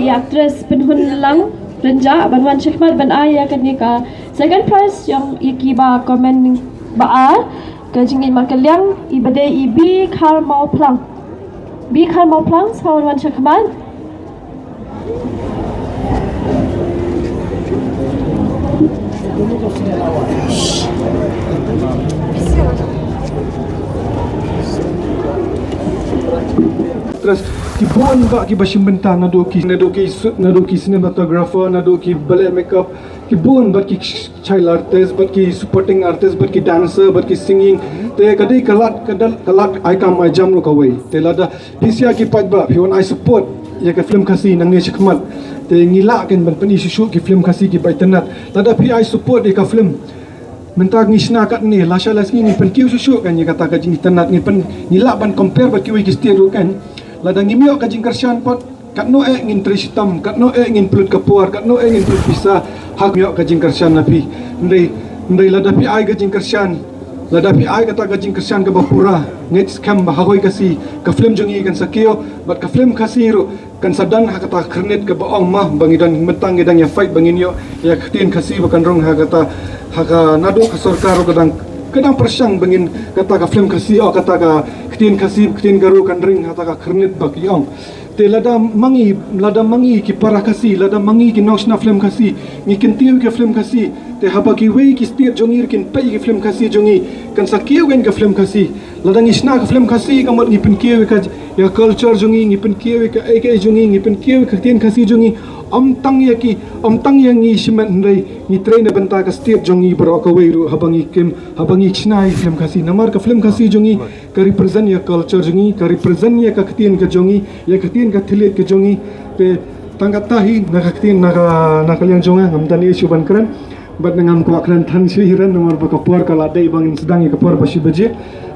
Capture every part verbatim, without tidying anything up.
Actress Pynhun Lang Rynjah ban wan shakhmat ban ai ïa kane ka second prize ïa ki ba comment ba ar. Ka jingim ma ka liang i ba dei i Bi Khar Mawphlang. Bi Khar Mawphlang sa wan shakhmat. Ki bun ba ki ba shim bynta naduh ki naduh ki naduh ki cinematographer, naduh ki ballet makeup, ki bun ba ki child artist, ba ki supporting artist, ba ki dancer, ba ki singing. Te ka dei ka lad ka lad ai kam ai jam ruh kawei. Te lada phi sha ki paidbah phi wan ai support ïa ka film Khasi nangne shakhmat, te ngi lah kan ban pyni shuh shuh ki film Khasi ki ba itynnad. Lada phi ai support ïa ka film mynta ngi shna katne, lashai lashisngi ngi pynkiew shuh shuh kan ïa kata ka jingitynnad, ngi pyn ngi lah ban compare bad kiwei ki state ruh kan. Lada ngim ïoh ka jingkyrshan pat, katno eh ngin trei shitom, katno eh ngin pynlut ka por, katno eh ngin pynlut pisa ha ka ïoh ka jingkyrshan na phi. Hynrei hynrei lada phi ai ka jingkyrshan, lada phi ai kata ka jingkyrshan kaba pura, ngeit skhem ba ha kawei ka sngi ka film jong ngi kan sa kiew bad ka film Khasi ruh kan sa don ha kata ka khyrnit kaba ong ma ba ngi don, mynta ngi dang ïa fight ba ngin ïoh ïa ka ktien Khasi ba kan rung ha kata, ha ka naduh ka sorkar ruh ka dang, ka dang pyrshang ba ngin kata ka film Khasi, oh, kata ka ktien Khasi, ktien Garo kan ring ha kata ka khyrnit ba ki ong. Te lada ma ngi, lada ma ngi ki para Khasi, lada ma ngi ki nongshna film Khasi ngi kyntiew ïa ka film Khasi, te haba kiwei ki state jong ngi ruh kin peit ïa ka film Khasi jong ngi, kan sa kiew kan ka film Khasi. Lada ngi shna ka film Khasi ka mut ngi pynkiew ïa ka, ïa ka culture jong ngi, ngi pynkiew ïa ka, ïa ka jong ngi, ngi pynkiew ïa ka ktien Khasi jong ngi. Ym tang ïa ki, ym tang ïa ngi shimet, hynrei ngi trei na bynta ka state jong ngi baroh kawei ruh haba ngi kim, haba ngi shna ïa ka film Khasi. Namar ka film Khasi jong ngi ka represent ïa ka culture jong ngi, ka represent ïa ka ktien ka jong ngi, ïa ka ktien ka thylliej ka jong ngi. Te tang kata hi na ka ktien, na ka, na ka liang jong nga ngam don ei shuh ban kren. Bad ngam kwah kren than shuh hi ren namar ba ka por ka la dei ba ngin sdang ïa ka por ba shi baje.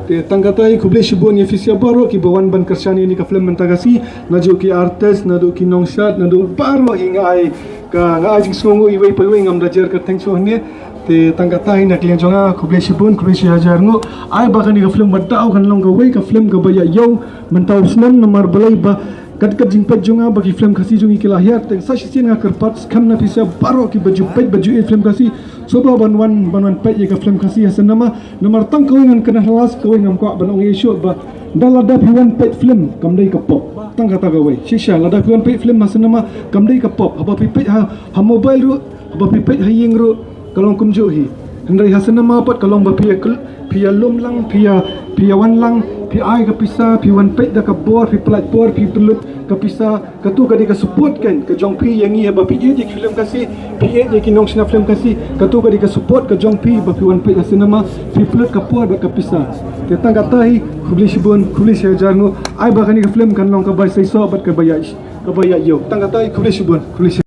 Te tang kata hi, khublei shibun ïa phi sha baroh ki ba wan ban kyrshan ïa kane ka film mynta ka sngi, naduh ki artist, naduh ki nongshad, naduh baroh hi, nga ai ka, nga ai jingsngewnguh iwei pa iwei, ngam da jer kyrteng shuh hangne. Te tang kata hi na ka liang jong nga khublei shibun, khublei shi hajar nguh. Ai ba kane ka film ba dei kan long kawei ka film kaba ïa ïew mynta u snem namar balei ba kat kat jingpeit jong nga ba ki film Khasi jong ngi ki la hiar, te sa shisien nga kyrpad skhem na phi sha baroh ki ba ju peit ba ju ïeit film Khasi, sngewbha ban wan, ban wan peit ïa ka film Khasi ha cinema. Namar tang kawei ngan kren ha last, kawei ngam kwah ban ong ei shuh ba da lada phi wan peit film kam dei ka pop. Tang kata kawei. Shisha lada phi wan peit film ha cinema kam dei ka pop. Haba phi peit ha, ha mobile ruh, haba phi peit ha ïing ruh ka long kumjuh hi. Hynrei ha cinema pat ka long ba phi ïa kl-, phi ïa lum lang, phi ïa, phi ïa wan lang, phi ai ka pisa, phi wan peit da ka bor, phi pynlait por, phi pynlut ka pisa. Katu ka dei ka support kan ka jong phi ïa ngi haba phi ïeit ïa ki film Khasi, phi ïeit ïa ki nongshna film Khasi. Katu ka dei ka support ka jong phi ba phi wan peit ha cinema, phi pynlut ka por bad ka pisa. Te tang kata hi, khublei shibun, khublei shi hajar nguh. Ai ba kane ka film kan long kaba seisoh bad kaba ïa, kaba ïa ïew. Tang kata hi, khublei shibun, khublei shi